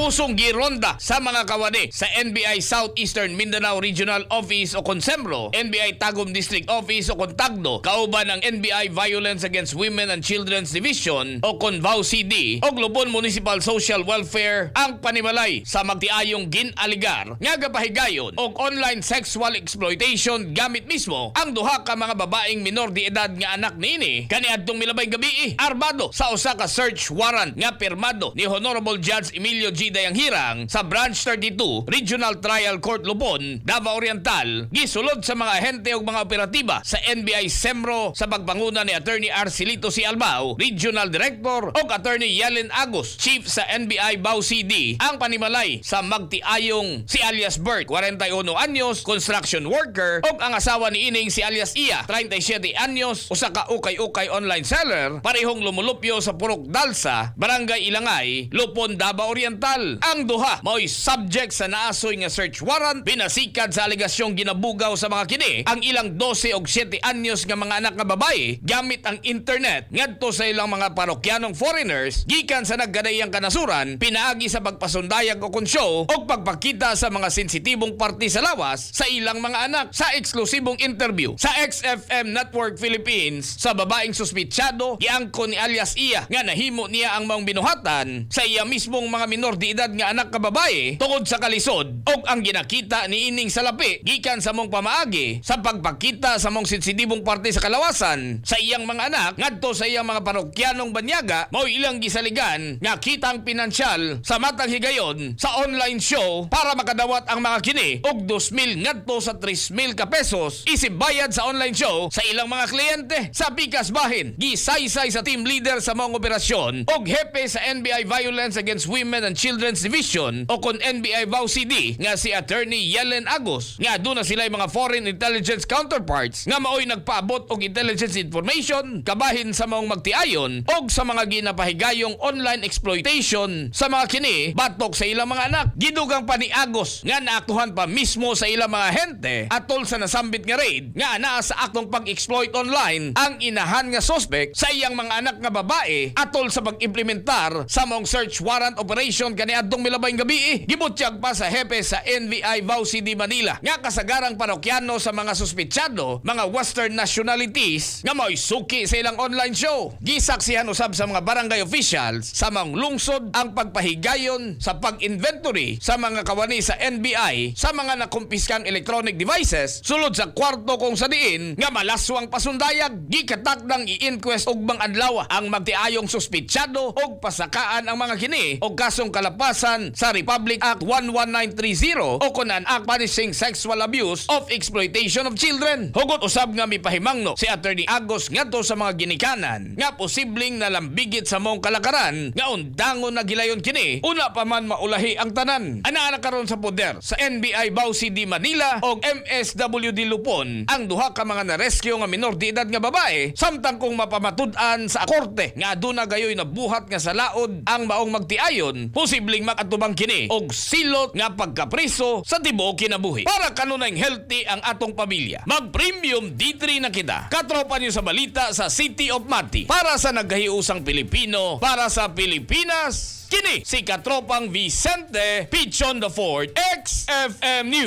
Taus-pusong gironda sa mga kawani sa NBI Southeastern Mindanao Regional Office o kon SEMRO, NBI Tagum District Office o kon TAGDO, kauban ang NBI Violence Against Women and Children's Division o kon VAWCD o Lupon Municipal Social Welfare ang panimalay sa magtiayong gin-aligar nga gapahigayon og online sexual exploitation gamit mismo ang duha ka mga babaeng minor de edad nga anak niini kaniadtong milabay gabii, armado sa usa ka search warrant nga pirmado ni Honorable Judge Emilio G. Dayanghirang sa Branch 32, Regional Trial Court, Lupon, Davao Oriental. Gisulod sa mga ahente ug mga operatiba sa NBI SEMRO sa pagpanguna ni Attorney Arcelito C. Albao, Regional Director, ug Attorney Yelen Agus, Chief sa NBI VAWCD, ang panimalay sa magtiayong si alias Bert, 41 anyos, construction worker, ug ang asawa ni ining si alias Iya, 37 anyos, usa ka ukay-ukay online seller, parehong lumulupyo sa Purok Dalsa, Barangay Ilangay, Lupon, Davao Oriental. Ang duha mao'y subject sa naasoy nga search warrant binasikad sa alegasyong ginabugaw sa mga kini ang ilang 12 og 7 anyos nga mga anak nga babae gamit ang internet ngadto sa ilang mga parokyanong foreigners gikan sa nagkadaiyang kanasuran pinaagi sa pagpasundayag o kon show o pagpakita sa mga sensitibong parte sa lawas sa ilang mga anak. Sa eksklusibong interview sa XFM Network Philippines sa babaeng suspitsado, giangkon ni alias Iya nga nahimo niya ang maong binuhatan sa iya mismong mga minor de edad nga anak ka babae tungod sa kalisod og ang ginakita ni ining salapi gikan sa maong pamaagi sa pagpakita sa maong sensitibong parte sa kalawasan sa iyang mga anak ngadto sa iyang mga parokyanong banyaga mao ilang gisaligan nga kitang pinansyal sa matang higayon sa online show para makadawat ang mga kini og 2,000 ngadto sa 3,000 ka pesos isip bayad sa online show sa ilang mga kliyente. Sa pikas bahin, gisaysay sa team leader sa maong operasyon og hepe sa NBI Violence Against Women and Children's Division o kon NBI VAWCD nga si Attorney Yelen Agus nga aduna sila mga foreign intelligence counterparts nga maoy nagpaabot og intelligence information kabahin sa maong magtiayon og sa mga ginapahigayong online exploitation sa mga kini batok sa ilang mga anak. Gidugang pa ni Agos nga naaktuhan pa mismo sa ilang mga ahente atol sa nasambit nga raid nga anaa sa aktong pag-exploit online ang inahan nga suspect sa iyang mga anak nga babae atol sa pag-implementar sa maong search warrant operation kaniadtong milabay gabi. Gibutyag pa sa hepe sa NBI VAWCD Manila nga kasagarang parokyano sa mga suspitsado mga Western nationalities nga mao'y suki sa ilang online show. Gisaksihan usab sa mga barangay officials sa maong lungsod ang pagpahigayon sa pag-inventory sa mga kawani sa NBI sa mga nakumpiskang electronic devices sulod sa kwarto kung sa diin nga malaswang pasundayag. Gikatakdang i-inquest ugmang adlaw ang magtiayong suspitsado og pasakaan ang mga kini og kasong kalapasan sa Republic Act 11930 o kon an Act Punishing Sexual Abuse of Exploitation of Children. Hugot usab nga mipahimangno si Attorney Agos ngadto sa mga ginikanan nga posibleng nalambigit sa maong kalakaran nga undangon na gilayon kini una pa man maulahi ang tanan. Anaa na karon sa poder sa NBI VAWCD Manila og MSWD Lupon ang duha ka mga na-rescue nga minor de edad nga babae, samtang kung mapamatud-an sa korte nga aduna gayoy nabuhat nga sa laod ang maong magtiayon, posibleng makatubang kini og silot nga pagkapriso sa tibuok kinabuhi. Para kanunayng healthy ang atong pamilya, mag Premium D3 na kita. Katropa niyo sa balita sa City of Mati, para sa nagkahiusang Pilipino, para sa Pilipinas, kini si Katropang Vicente Pichon the Fourth, XFM News.